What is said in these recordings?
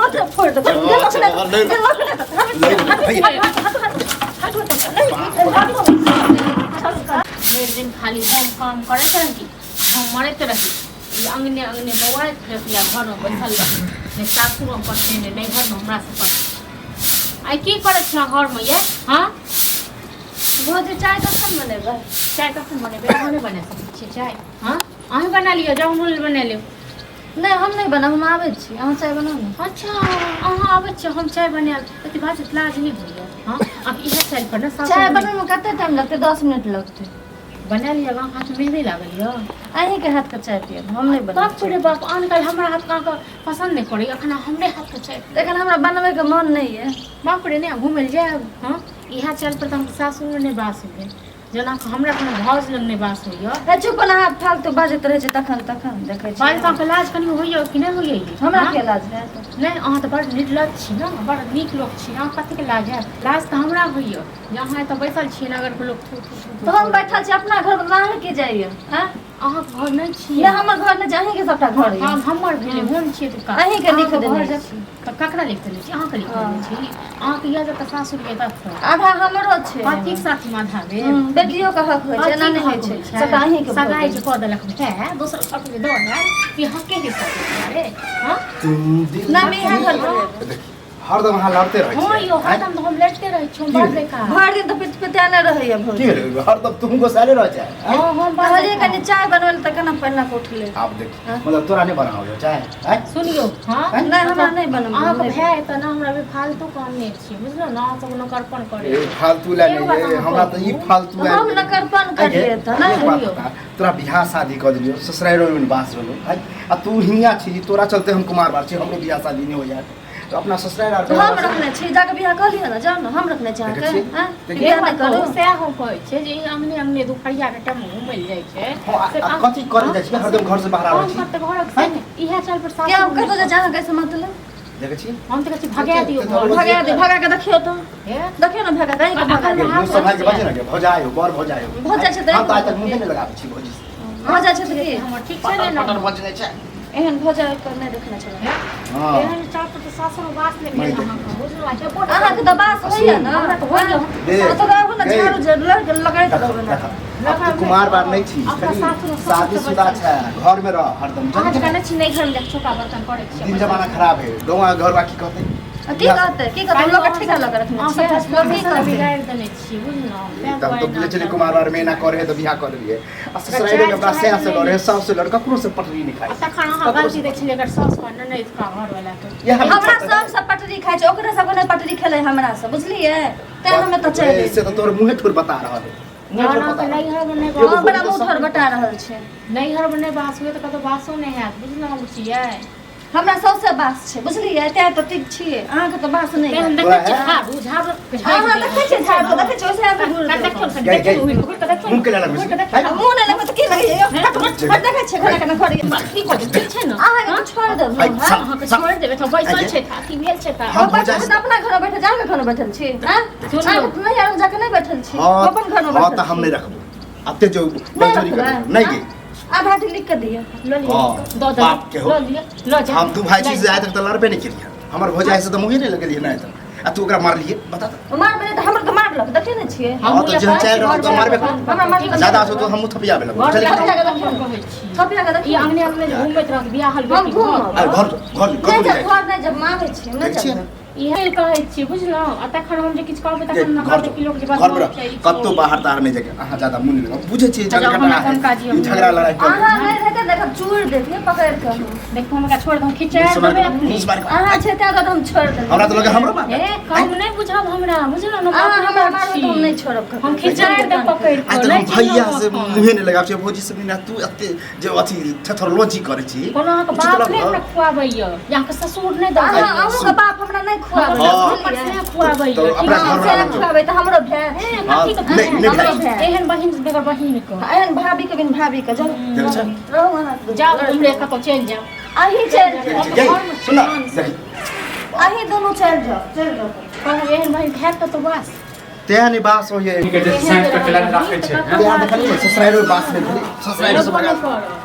हाथ फोड़ देब भरि दिन खाली हम काम करैत रही, हम मरैत रही, ई अङ्गने अङ्गने बौआइत रही आ घरमे बैसल रही। नहि सासुरमे पटने, नहि नैहरमे हमरासँ पटने। आइ की करै छलहुँ घरमे ये? हँ भौजी, चाय कखन बनेबै? चाय कखन बनेबै? अहाँ नहि बना सकै छियै चाय? हँ, अहाँ बना लिअ, जाउ, हम बना लेब। नहि, हम नहि बनाब, हम आबै छी, अहाँ चाय बनाउ ने। अच्छा, अहाँ आबै छियै, हम चाय बनायब। एते बात लाज नहि होइए? हँ, आब इएह चाय पर ने सासुर चाय बनबैमे कते टाइम लगतै? 10 मिनट लगतै। बना लिअ। अहाँ हाथमे मेहंदी लागल यऽ। अहीँके हाथके चाय पियब, हम नहि बाप बनाब। रे बाप, आन काल हमरा हाथ अहाँके पसन्द नहि पड़ैए, एखन हमरे हाथके चाय? एखन हमरा बनबैके मन नहि यऽ। बाप रे, नहि घुमै लए जायब? हँ, इएह चाल पर तऽ हम सासुरमे नहि बास होइए, जेना हमरा कोनो भाउज लग नहि बास होइए। हे चुप ने, अहाँ फालतू बाजैत रहै छै तखन तखन देखै छी। बाज, अहाँके लाज कनि होइए कि नहि होइए? हमरा हँ? के लाज हैत? नहि, अहाँ तऽ बड़ निर्लज छी ने, बड़ नीक लोक छी, अहाँ कथीके लाज हैत? लाज तऽ हमरा होइए जे अहाँ एतऽ बैसल छियै, नगरके लोक थू थू थू। तऽ हम बैठल छी अपना घर मे, अहाँ के जाइए? हँ? अहाँके घर नहि छियै। नहि, हमर घर नहि छै, अहीँके सबटा घर यऽ। हम हमर भेलै, हम छियै तुका। अहीँके लिख अहाँके देने घर छी। तऽ ककरा लिख देने छी? अहाँके लिख देने छी? अहाँके यऽ जतऽ सासुर के ततऽ। आधा हमरो छै। कथीक साथी आधा भेल? बेटियो के हक होइ छै, एना नहि होइ छै, सबटा अहीँके भऽ सगाई गेल। जे कऽ देलक भाय, दोसर हक जे दऽ है कि हके हिस्सा देतै रे? हँ। तुम दिल नहि, हम इएह घर बनेबै। देखी, हरदम अहाँ लड़ते रहै हँ छियै। यौ, हरदम तऽ हम लड़िते रहै छी, हम बड़ बेकार। भरि दिन तऽ पित पिताने रहैया की भौजी। भेलै? हरदम तुम गोसाले रहै छै? हँ, हम बड़ कहलियै बेकार। कनि चाय बनबै लए तऽ केना पहिने कऽ उठलै। आब देख, मतलब तोरा नहि बनाबै चाय आँय? सुनियौ, हँ। नहि, हमरा नहि बनबै। अहाँके भाय तऽ ने हमरा अभी फालतू काम नहि छियै, बुझलहुँ ने? अहाँ सब नौकरपन करै ए, फालतू लए एगो नहि बात ये, अहाँ हमरा तऽ ई कहू। फालतू लए हम नकरपन करलियै तऽ एक नहि। बात बता, तोरा बियाह शादी कऽ देलियौ, ससुराइरो मे बास रहलो आँय? आ तू हियाँ छी, तोरा चलते हम कुमार बार छी, हमरो बियाह शादी नहि हो जाए तऽ अपना ससुराइर आर हम रखने छी, जाके बियाह कऽ लिअ ने, जाउ ने, हम रखने छी अहाँके। देखै छी? हँ? देखै बियाह एक नहि बात कहू, करू। सएह हम कहै छियै जे ई अङ्गने अङ्गने दुपहरियाके टाइममे घुमै लए जाइ छै। हँ, से आ कथी करै जाइ छी? हरदम घर से बाहर आबै हम छी। कते घरक से ने इएह चाल पर किया हम सासुर कतौ जाइ छी अहाँके से मतलब? देखै छी? हम तऽ कहै छी भगा दियौ घर। भगा दे, भगा के देखियौ तऽ। हे? देखियौ ने भगा के, अहीँके भगा ये, देब। मुँह सम्हारि के बाजै ने गे, भौजाइ हो, बड़ भौजाइ हो। भऽ जाइ छै तऽ हम तऽ आइ तक मुँहे नहि लगाबै छी भौजी से। भऽ जाइ छै तऽ की? हमर ठीक छै ने? पटर बजने छै। एहन भऽ जाइ पर नहि देखने छलहुँ। हँ। एहन चाल पर तऽ सासुर वास नहि भेल अहाँके, बुझलहुँ? आ हेबो नहि। अहाँके तऽ बास होइए ने? हमरा तऽ होइए। दे, तऽ रहू ने, गई। झाड़ू जे लगैत देखो, रहू ने। देखो। अब तू कुमार बार नहीं छी, अपना खाली सासुर मे सब शादीशुदा बच्चा छै, घर में रह हरदम। अहाँ जकाँ नहि छी, नहि घरमे जाकऽ चौका बर्तन करै छियै। दिन जमाना खराब है, गाँव घर की कहते? आ की कहतै, की कहतै? लोक के ठेका लऽ के रखने अहाँ छियै, सब लोक की कहतै? बिगाड़ि देने छियै, बुझलहुँ? तब तो बोले चले कुमार बार में ना करे है तो बियाह कर लिए आ ससुराल में अपना सया से लड़े, सास से लड़े, ककरो से पटरी नहीं खाई। आ तखन अहाँ गलती दै छलियै एकर सास पर, ननैद का, घरवला के। यह हम हमरा सब सब पटरी खाइ छै, ओकरा सबके नहि पटरी खेलै हमरा सब, बुझलियै? तें हम एतऽ चलि से तो तोर मुँहे ठोर बता रहल है, मुँहे ठोर अहाँके बता रहल है। नैहरमे नहि एगो हँ, बड़ा बोली मुँह तऽ ठोर बटा रहल छै। नैहरमे नहि बास हुए तऽ कतौ बासो नहि हैत, बुझलहुँ बुचियै? हमरा सौसे बास छै, बुझलियै? तें तऽ ठीक छियै, अहाँके तऽ बास नहि तें हम है। देखै छियै झाड़ू झाड़ू अहाँ देखै छियै झाड़ू, देखै छियै ओइसे आबि घुरि कनि देब। देखियौ ने, गई, देखियौ, गई। घुरि कऽ देखियौ ने, मुँह के लगबै घुरि कऽ छै। देखियौ ने। मुँह नहि लगबै तऽ की लगैए? हट, हट, देखै छियै घरे केना करैए। की कहै छै, ठीक छै ने? अहाँके तऽ छोड़ि देब आइ, हम, सब- अहाँके छोड़ि देबै तऽ बैसल छै तऽ अथी भेल छै तऽ हम हम बैठल भौजाइ छी तऽ अपना घर बैठल, जाके घर बैठल छी? हँ? सुनियौ। अहाँके नहि आर जाके नहि बैठल छी? हाँ अपन घर में हाँ बैठल तऽ हम छी। नहीं रखबो, अब ते जो नहि बलजोरी रखबै? कर नहीं गे। आधा टी लिख के दिअ। लऽ लिअ। हाँ, दऽ देबै। बाप के हो। लऽ लिअ, लऽ जाउ। हम दू भाई छी से आइ तक तऽ लड़बे नहीं केलियै, हमर भौजाइ से तऽ मुँहे नहीं लगेलियै नहि तक, आ तू ओकरा मारलियै, बता तऽ। मारबै तऽ हमर तऽ मारलक, देखै नहि छियै? हाँ तऽ जेहन चालि रहल तऽ मारबे करतौ। हमरा मारलक। ज्यादा छौ तऽ हमहूँ थपियाबे लगबौ। घर चल। लऽ जाउ, हम कहै छी। थपिया के ई देखियौ। अङ्गने अङ्गने जे घुमैत रहत बियाहल हम बेटी घूमब। आ घर घर नहि कतौ जाब जाइ। घर, नहि जब मारै छियै, नहि देखै छियै? जाब। इएह कहै छी, बुझलहुँ? आ तखन हम जे किछु कहबै तखन ने घर कहतै कि लोक जे घर में रह, बदमाश छै, ई कतौ चोर। बाहर ताहर नहि जाके। अहाँ ज्यादा मुँह नहि लगाउ, बुझै छियै। अच्छा, झगड़ा हमरा कोन काज यऽ? ई झगड़ा लड़ाई कर। अहाँ नहि रहते देखब, चूड़ देतियै पकड़ि कऽ हम। देखू, हम एकरा छोड़ि दहुँ, खिचाइ मुँह देबै अखनी। मुँह मारि कऽ। अहाँ छै तेँ दुआरे हम छोड़ि देलियै। हमरा तऽ लगे हमरो मारबै। ए, कम नहि बुझब हमरा, बुझलहुँ ने? अहाँ हम हमरा अपने मारबै छी। तऽ हम नहि छोड़ब ककरो। हम खिचाइ देब पकड़ि आइ कऽ। तक नहि हम भैया चिन्हब से एखन। मुँहे नहि लगाबै छियै, भौजी से भी नहि। तू एते जे अथी थेथरलोजी करै छी। कोनो अहाँके उचित बाप लगल? नहि हमरा खुआबैया जे अहाँके ससुर नहि दऽ अहाँ दैया। अहूँके बाप हमरा नहि खुआबै। हाँ। पर बुझलियै? से खुआबैया। तो अपना ठीक घर छै? वाला से खुआबै तऽ हमरो भाय ए, हाँ, कथी के नहि, नहि हमरो भाय। एहन बहिन बेगर बहिन के। एहन भाभी के बिन भाभी के जाउ। देखै छै? रहू अहाँ। जाउ, उम्हरे कतौ चलि जाउ। अहीं चलि जाउ। गई, सुन ना, देखी। अहीं दुनू चलि जाउ, चलि जाउ। कहू, एहन बहिन खायत कतौ बास? तें नहि बास होइए। के जे साइड के केला राखै छै, हैं? तें देखलियै ससुराइरो बास नहि भेलै, ससुराइरो से बगा।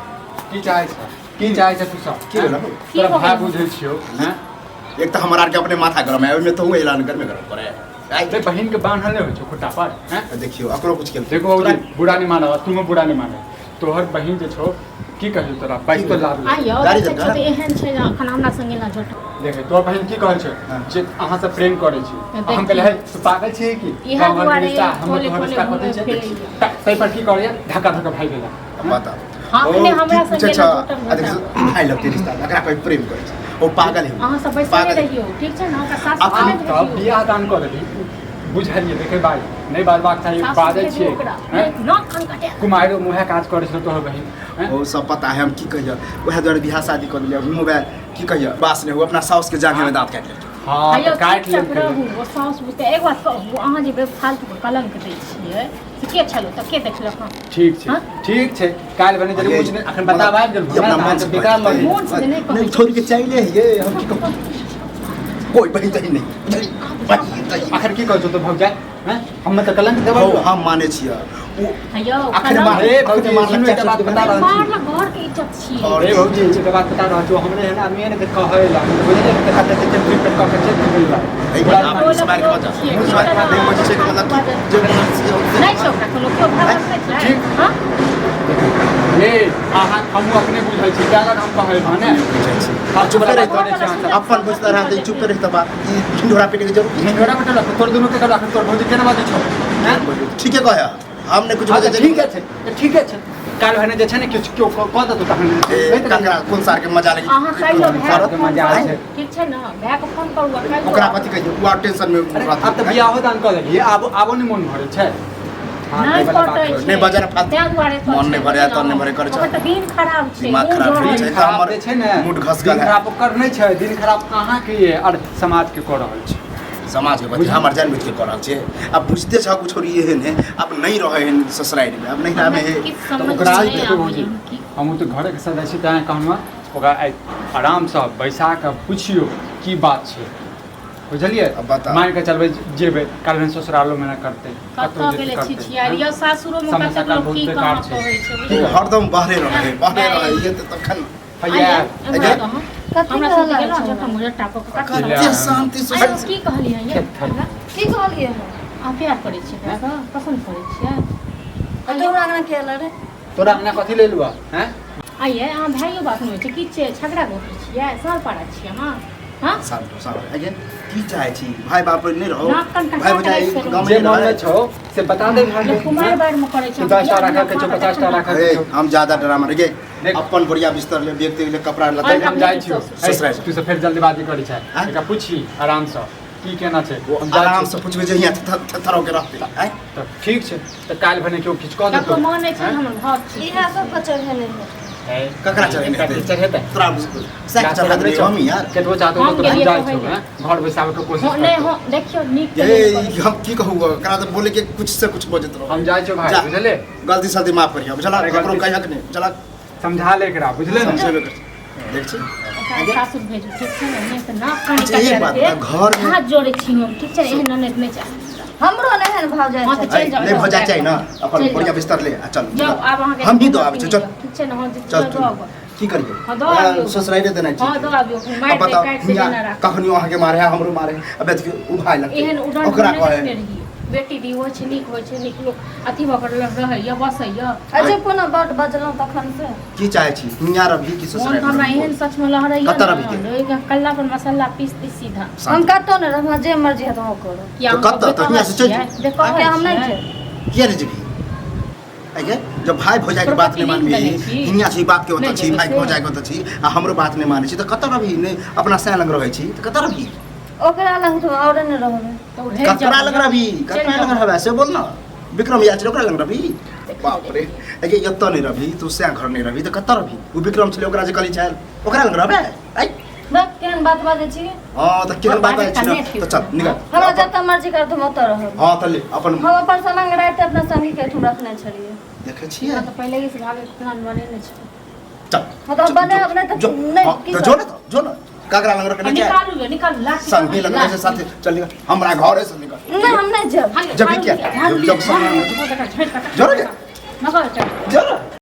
की चाहै छ, की चाहै छ तू सब? की भेलौ? तोरा भाय बुझै छियौ, हैं? एक तऽ हमरा आरके अपने माथा गरम है, ओहिमे तो ऐलान गरमे गरम करे। आइ बहिन के बान्हल नहि होइ छौ खुट्टा पर हैं? देखियौ अकरो कुछ केलकै। देखो बाबूजी, बुरा नहीं मानब, तुमो बुरा नहीं मानब, तोहर बहिन जे छौ की कहियो तोरा 22 तो लाभ आ यौ गाड़ी देखै देलकै? छियै तऽ एहन छै जे अखन हमरा संगे ना झूठ। देखे तोहर बहिन की कहल छै हाँ। जे अहाँ से प्रेम करै छी। देखी। हम कहले हे तू पागल छी की? इएह गाँव घरके दुआरे रिश्ता, हमर टोले तोहर टोले रिश्ता कथी घुमै छै? फिरैए। ताहि पर की करैया धक्का धक्का भागि गेला। बताओ। हाँ, ओ, अखने हमरा की संगे पूछै ना छ? झूठम आ देख, भाइ लगतै रिश्ता, एकरा कोइ प्रेम करै छै, ओ पागल है। अहाँ सब बैसले पागल है। रहियौ, ठीक छै ने? अहाँके सासु अखन नहि तऽ भेजियौ। बियाह दान कऽ देली, बुझलियै? देखे भाइ नहि बाजबाक चाही, सासु बाजै भेजू छियै ओकरा। हैं? नाक कान कटे। कुमारियो मुँहे काज करै छौ तोहर बहिन हैं? ओ सब पता है, हम की कहियो, वएह दुआरे बियाह शादी कऽ देलियै। मोबाइल की कहियो बास नहि हो, अपना साउस के जांघे में दाँत काटि लेलकै। हाँ हेयौ, तऽ काटि चुपचाप लेलकै। रहू, ओ साउस बुझतै। एक बात कहू, अहाँ जे बेफालतू के कलंक दै छियै से के छलो तऽ के देखलक हँ? ठीक छै हाँ? ठीक छै, काल्हि भने जरूर अरे, कुछ नहि अखन बताब आबि गेल ई अपना ने, मन से अहाँके बेकार कहै लगै। मोन से नहि कहै नहीं छै। छोड़ के चले ये, हम की कहू, कोई बहिन तही नहीं बुझली, बहिन तही। अखन की कहै छौ तो भौजाइ हैं? हमे तऽ कलंक देबै। हौ, हम माने छियै ओ हेयौ, अखन कलंक मार हे भौजी, अखन मारलक सुनू एकटा बात बता रहल छी। मारलक, घर के इज्जत छियै। और रे भौजी, एकटा बात बता रहल छी, हमरे एहन आदमी है ने तऽ कहै ला बुझलियै ने, देखा देखै छियै पेट कऽ के चलि गेल बा। एहि बुरा पर नहि आप टोलक मार के लोक बचा छियै, मुँह मार के बचा छै, मतलब कि जे नहि छै ओकरा कोनो केओ भावना नहि छै। ठीक। हँ? हे अहाँ हमहूँ अपने बुझल छी क्या हम कहै भने बुझै छी। फालतू चुप वाला रहि बात करै छी अहाँ सब। अपन बुझता रहतै, चुप रहितै बा, ई ढिंढोरा पीटे के जरूरत ढिंढोरा पिटलक तोर दुनू के करलक, तोर भौजी केना बाजै छौ हैं? ठीके कहै, हम नहि कुछ हाँ, बजै तऽ ठीक छै, तऽ ठीके छै, काल्हि भने जे छै ने किछु केओ कऽ देतौ तखन ए, नहि तऽ ककरा कोन सार के मजा लगी? अहाँ काल्हियो भायके के फोन मजा करू, छै। ठीक छै ने? भायके फोन करू आ काल्हियो ओकरा आबू। कथी कहियौ, ओ आर टेंशन में अरे, रहतै। आब तऽ बियाहो दान कऽ देलियै, आब आबो नहि मोन भरै छै। हाँ, नहि ताहि वाला बात पटै करै छै। नहि बजै ने फालतू। ताहि दुआरे कहै मोन नहि छै, भरै, तन नहि भरै करै छै। ओकर तऽ दिन खराब छै, दिमाग मुँह खराब जरै छै। दिन तऽ खराब हमर जे छै ने, मूड घसकल दिन है। खराब ओकर नहि छै, दिन खराब अहाँके ये आओर समाजके कऽ रहल छै। समाज के बच्चा हमर जान बुझ के कर रहल छै। आब बुझते छ कुछ छोरी एहन है, आब नहीं रहे हन ससुराल में, आब नहीं हमरा रहे है। किछु तऽ समझ ओकरा नहि देखियौ आबैए, भौजी, हम की हमहूँ तऽ घरेके सदस्य छी, तैँ कहलहुँ ओकरा आइ आरामसँ बैसा कऽ पुछियौ की बात छै, बुझलियै? अब बताउ। मानि कऽ चलबै जेबै काल्हि ससुरालोमे ना करतै, कतहु कतऽ जेतै गेलै करतै, छिछियार यौ, सासुरोमे समय कतेक सकाल लोक बहुत की बेकार कहाँ छै। कहै छै, तू बुझलियै? हरदम बाहरे रहे, बाहरे रहे, ये तऽ तखन हैया एम्हर आउ अहाँ। कथी हमरा संगे कहला गेलहुँ छौ? झटका मुझट्टा कऽ कऽ कतऽ ले। कते शांति से आइ की कहलियै ये खेत थर। हमरा? की कहलियै हम? अहाँ प्यार करै छियै एकरासँ? पसन्द करै छियै? आ तोरा अंगना के एलै रे? तोरा अंगना कथी लेल हुआ हैं? आइये अहाँ भाइयो बाप नहि होइ छै की छियै? झगड़ा गोत्र छियै, साल पारा छियै अहाँ? हँ? शांत हो, शांत हो। अगे की चाहे छी भाइ बाप नहि रहो, नाक कान कटा भाइ के भौजाइ राखि देलहुँ। गाँव जे में मन में रहे। छौ से बता दे भाइ लोक कुमार बारमे करै छै। 10 टा राखऽ के छौ, 50 टा राखऽ के ए, छौ। हम ज्यादा ड्रामा रे देख। अपन बढ़िया बिस्तर ले, व्यक्ति ले कपड़ा लत्ता और ले। हम जाइ छियौ। ससुराल। तू सब फेर जल्दीबाजी करै छै। आँय? एकरा पूछी आरामसँ की केना छै, हम जाइ आराम छियौ। से पूछबै जे हियाँ थेथरो के रहतै आँय? तऽ ठीक छै, तऽ काल्हि भने केओ किछु कऽ देतौ ककरो मानै छै आँय? हमर भाव छै। इएह सब के चढ़ेने है। है, ककरा चढ़ेने कथी हेतै? चढ़ेतै? तोरा सैक चढ़ा देलियै हम यार। केतबो चाहतो हम तऽ गेलियै जाइ कहै छौ लए। हैं? घर बैसाबे के कोशिश हँ, नहि करतौ। हँ, देखियौ नीक तऽ ए नहि करै। हम की कहू, एकरा तऽ बोले के कुछ से कुछ बजैत रहो। हम जाइ छियौ भाइ, जा। बुझलियै? गलती सलती माफ करियो, बुझला? अरे ककरो गलती- कहियक नहि, बुझला? समझा ले एकरा, बुझले ने? समझेबे कर, देख छी। ओकरा सासुर भेजू, ठीक छै ने? नहि तऽ नाक कान अच्छा, एक बात कटा बता, घर में- हाथ जोड़ै छी हम, ठीक छै ने? एहन ननैद नहि चाही। हमरो नहि है भाव हँ, तऽ जाइ। चलि जाउ, नहि भऽ जाइ चाही ने, अपन चलि जाउ। बढ़िया बिस्तर ले आ चल। जाउ आब अहाँके हम भी दऽ आबै छी, चल। ठीक छै ने? हँ, चल दऽ तू आबू। की करियै? हँ, दऽ आबियौ। ससुराइरे देनाइ हँ, ठीक। दऽ आबियौ। मारि अब दे, बताउ, काटि दे, हियाँ जेना राख। कखनियो अहाँके मारे है, हमरो मारे है। अब देखियौ ओ भाइ लगतै एहन उड़न ओकरा नहि कहै रखने रहियै। बेटी दी होइ छै, नीक होइ छै, नीक लोक अथी भऽ कऽ रहैए, बसैए। अच्छा, कोनो बात बजलहुँ तखन से की चाहे छी, हियाँ रहबही कि मोन ससुराइर तऽ हमरा रहबही? एहन सचमे लहरैए कतऽ रहबही के? ने, ओहि कल्ला पर मसाला पीस दी सीधा। हम कतौ नहि रहब, जे मर्जी हेतै हम करब। किया तऽ कतऽ? तऽ हियाँ से चलि छियै? बेकहर किया हम नहि छियै? छै। किया नहि जेबही? आगे जब भाइ भौजाइके बात नहि प्रॉपर्टी मानबही, लिंक देने छी। हियाँ छी बापके ओतऽ नहि छी, जेबै भाइ से। भौजाइके ओतऽ छी आ हमरो बात नहि मानै छी तऽ कतऽ रहबही? नहि अपना सैं लग रहै छी तऽ कतऽ रहबही? ओकरा लग तो और नहि रहबै। तऽ रहि जाउ। ककरा लग रहबही? चलि ककरा जाउ। लग रहबै से बोल न। विक्रम याद छै, ओकरा लग रहबही? बाप रे, आगे एतऽ नहि रहबही, तू सैं घर नहि रहबही तऽ कतऽ रहबही? ओ विक्रम छलै, ओकरा जे कहली छल, ओकरा लग रहबै? आइ बस केहन बात बाजै छी? हँ, तऽ केहन बात बाजै छै ने? नहि तऽ चल निकल। हमरा जतऽ मर्जी करत हम ओतऽ रहब। हँ, तऽ ले अपन। हम अपन सामान राति अपना संगी के एहिठाम रखने छलियै। देखै छियै। हमरा तऽ पहिले से भागे प्लान बनेने छै। चल। हँ, तऽ बनायब नहि तऽ जो, नहि हँ, की तऽ करब? जो ने, तऽ जो ने, ककरा लग रखने छै? निकालू गे, निकालू लाठी। संगी लग रहे छै साथे, चल निकल हमरा घरे से निकल। नहि, हम नहि जायब। जब भी क्या? जब सामान- जब जो रे। जो ना।